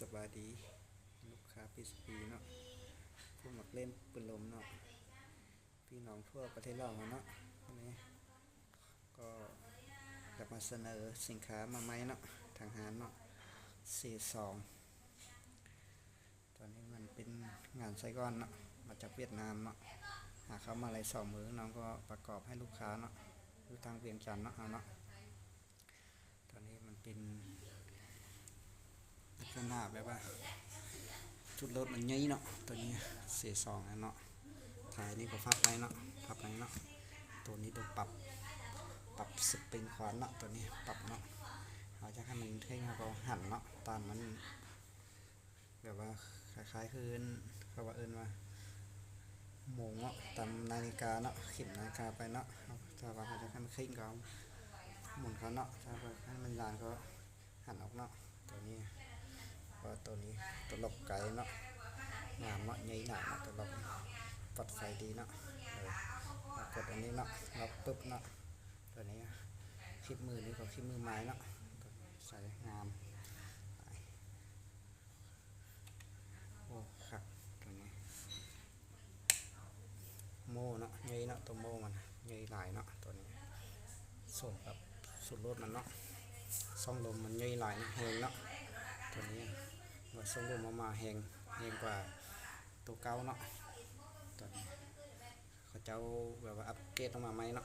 ສະບາຍດີລູກຄ້າ ພີຊີພີ ເນາະ ຜູ້ມັກຫຼິ້ນປືນລົມເນາະ ພີ່ນ້ອງທົ່ວປະເທດລາວເຮົາເນາະ. ວັນນີ້ກໍຢາກມາສະເໜີສິນຄ້າມາໃໝ່ເນາະ ທາງຮ້ານເນາະ ເສສອງ. ຕົວນີ້ມັນເປັນງານໄສ້ກ້ອນເນາະ ມາຈາກຫວຽດນາມເນາະ ຫາເຂົ້າມາໄດ້ສອງມື້ ນ້ອງກໍປະກອບໃຫ້ລູກຄ້າເນາະ ຢູ່ທາງວຽງຈັນເນາະ ເຮົາເນາະ. ຕົວນີ້ມັນເປັນລັກສະນະແບບວ່າຊຸດລົດມັນໃຫຍ່ເນາະ ຕົວນີ້ເສສອງເນາະ. ທ້າຍນີ້ກໍພັບໄດ້ເນາະ ພັບໄດ້ເນາະ. ຕົວນີ້ຕົວປັບ ປັບສະປຣິງຄວານເນາະ ຕົວນີ້ປັບເນາະ. ເຮົາຢາກໃຫ້ມັນເຄັ່ງ ເຮົາກໍຫັນເນາະ ຕາມມັນ ແບບວ່າຄ້າຍໆຄື ເຂົາວ່າເອີ້ນວ່າໂມງເນາະ ຕາມນາລິກາເນາະ ເຂັມນາລິກາໄປເນາະ. ຖ້າວ່າເຮົາຢາກໃຫ້ມັນເຄັ່ງກໍໝູນເຂົ້າເນາະ ຖ້າວ່າໃຫ້ມັນລານກໍຫັນອອກເນາະ. ຕົວນີ້ກໍຕົວນີ້ຕົວລັອກໄກເນາະ ງາມເນາະ ໃຫຍ່ໜາເນາະ ຕົວລັອກ ປັດໄຟດີເນາະ. ເອີ ກົດອັນນີ້ເນາະ ລັອກປຶບເນາະ. ຕົວນີ້ຄລິບມືນີ້ກໍຄລິບມືໃໝ່ເນາະ ໃສ່ງາມ. ໂອ້ ຄັກ ຕົວນີ້ໂມເນາະ ໃຫຍ່ເນາະ ຕົວໂມມັນໃຫຍ່ຫຼາຍເນາະ. ຕົວນີ້ສົມກັບຊຸດລົດມັນເນາະ ຊ່ອງລົມມັນໃຫຍ່ຫຼາຍເນາະ ແຮງເນາະ. ຕົວນີ້ວ່າສົ່ງລົມອອກມາແຮງ ແຮງກວ່າຕົວເກົ່າເນາະ. ຕົວນີ້ເຂົາເຈົ້າແບບວ່າອັບເກຣດອອກມາໃໝ່ເນາະ.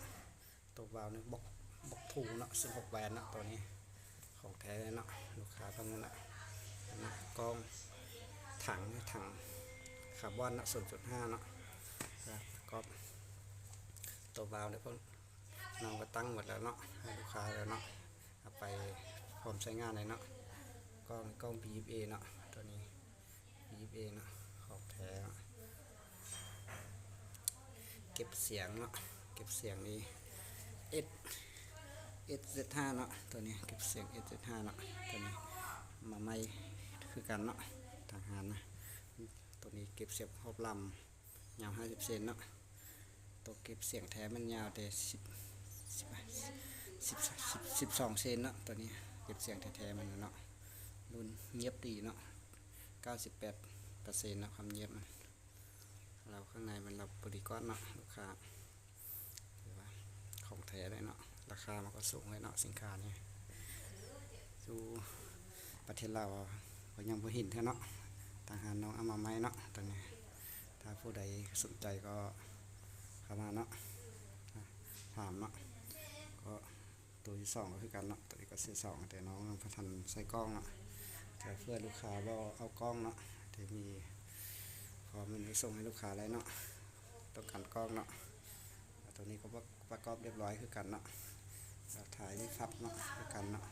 ຕົວວາວນີ້ບັອກ ບັອກທູເນາະ ສິບຫົກແຫວນເນາະ. ຕົວນີ້ຂອງແທ້ເນາະ ລູກຄ້າເບິ່ງນັ້ນນະ. ອັນນີ້ກ້ອງ ຖັງ ຖັງຄາບອນເນາະ ສູນຈຸດຫ້າເນາະ ແລ້ວປະກອບ. ຕົວວາວນີ້ພວກນ້ອງກໍຕັ້ງໝົດແລ້ວເນາະ ໃຫ້ລູກຄ້າແລ້ວເນາະ ເອົາໄປພ້ອມໃຊ້ງານເລີຍເນາະ. ກ້ອງ ກ້ອງບີເອັຟເອເນາະ ຕົວນີ້ ບີເອັຟເອເນາະ ຂອງແທ້ເນາະ. ເກັບສຽງເນາະ ເກັບສຽງນີ້ ເອັສ ເອັສເຈັດຫ້າເນາະ. ຕົວນີ້ເກັບສຽງ ເອັສເຈັດຫ້າເນາະ ຕົວນີ້ມາໃໝ່ຄືກັນເນາະ ທາງຮ້ານນະ. ຕົວນີ້ເກັບສຽງຮອບລຳ ຍາວຫ້າສິບເຊັນເນາະ. ຕົວເກັບສຽງແທ້ມັນຍາວແຕ່ສິບ ສິບ ສິບ ສິບສອງເຊັນເນາະ. ຕົວນີ້ເກັບສຽງແທ້ໆມັນເນາະ ລຸ້ນງຽບດີເນາະ ເກົ້າສິບແປດເປີເຊັນເນາະ ຄວາມງຽບມັນ. ລາວຂ້າງໃນມັນລາວໂປລີກອນເນາະ ລູກຄ້າ ຖືວ່າຂອງແທ້ເລີຍເນາະ. ລາຄາມັນກໍສູງເລີຍເນາະ ສິນຄ້ານີ້ ຢູ່ປະເທດລາວກໍຍັງບໍ່ເຫັນເທື່ອເນາະ. ທາງຮ້ານນ້ອງເອົາມາໃໝ່ເນາະ ຕົວນີ້. ຖ້າຜູ້ໃດສົນໃຈກໍເຂົ້າມາເນາະ ຖາມເນາະ. ກໍຕົວທີສອງກໍຄືກັນເນາະ ຕົວນີ້ກໍເສສອງ ແຕ່ນ້ອງຍັງບໍ່ທັນໃສ່ກ້ອງເນາະ. ແຕ່ເພື່ອລູກຄ້າບໍ່ເອົາກ້ອງເນາະ ທີ່ມີ ເພາະມັນໄປສົ່ງໃຫ້ລູກຄ້າໄດ້ເນາະ ຕ້ອງການກ້ອງເນາະ. ຕົວນີ້ກໍປະ ປະກອບຮຽບຮ້ອຍຄືກັນເນາະ. ແລ້ວທ້າຍນີ້ພັບເນາະ ຄືກັນເນາະ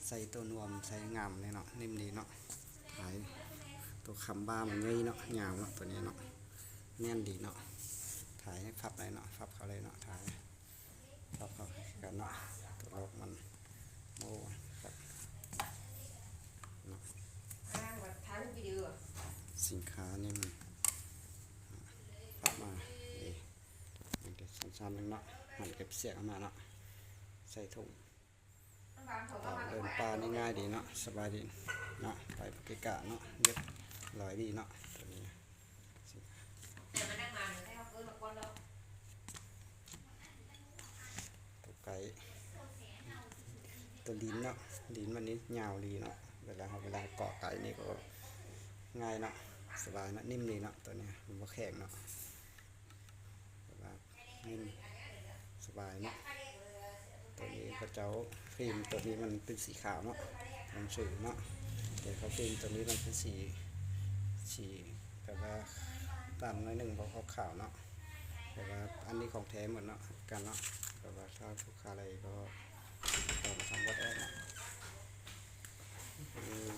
ໃສ່ຕົວນວມ ໃສ່ງາມເລີຍເນາະ ເນັ້ນດີເນາະ. ທ້າຍຕົວຄຳບ້າມັນໃຫຍ່ເນາະ ຍາວເນາະ ຕົວນີ້ເນາະ ແໜ້ນດີເນາະ. ທ້າຍພັບໄດ້ເນາະ ພັບເຂົ້າໄດ້ເນາະ ທ້າຍພັບເຂົ້າຄືກັນເນາະ. ຕົວລັອກມັນ ໂອ້ ຄັກເນາະ. ສິນຄ້ານີ້ມັນພັບມາ ນີ້ ມັນຈະສັ້ນໆໜຶ່ງເນາະ ຫັນເກັບສຽງອອກມາເນາະ ໃສ່ຖົງ. ເດີນປ່ານີ້ງ່າຍດີເນາະ ສະບາຍດີເນາະ ໄປກະເນາະ ຮຽບຮ້ອຍດີເນາະ ຕົວນີ້. ຕົວໄກ ຕົວລີນເນາະ ລີນມັນນີ້ຍາວດີເນາະ. ເວລາເຮົາ ເວລາເກາະໄກນີ້ກໍງ່າຍເນາະ ສະບາຍເນາະ ນິ້ມດີເນາະ. ຕົວນີ້ມັນບໍ່ແຂງເນາະ ແບບວ່າ ນີ້ສະບາຍເນາະ. ຕົວນີ້ເຂົາເຈົ້າຟິມ ຕົວນີ້ມັນເປັນສີຂາວເນາະ ໜັງສືເນາະ. ແຕ່ເຂົາຟິມຕົວນີ້ມັນເປັນສີ ສີແບບວ່າດຳໜ້ອຍໜຶ່ງ ບໍ່ຂາວເນາະ. ແຕ່ວ່າອັນນີ້ຂອງແທ້ໝົດເນາະ ກັນເນາະ. ແຕ່ວ່າຖ້າລູກຄ້າໃດກໍຕິດຕໍ່ມາທາງວັອດແອັບເນາະ. ອືມ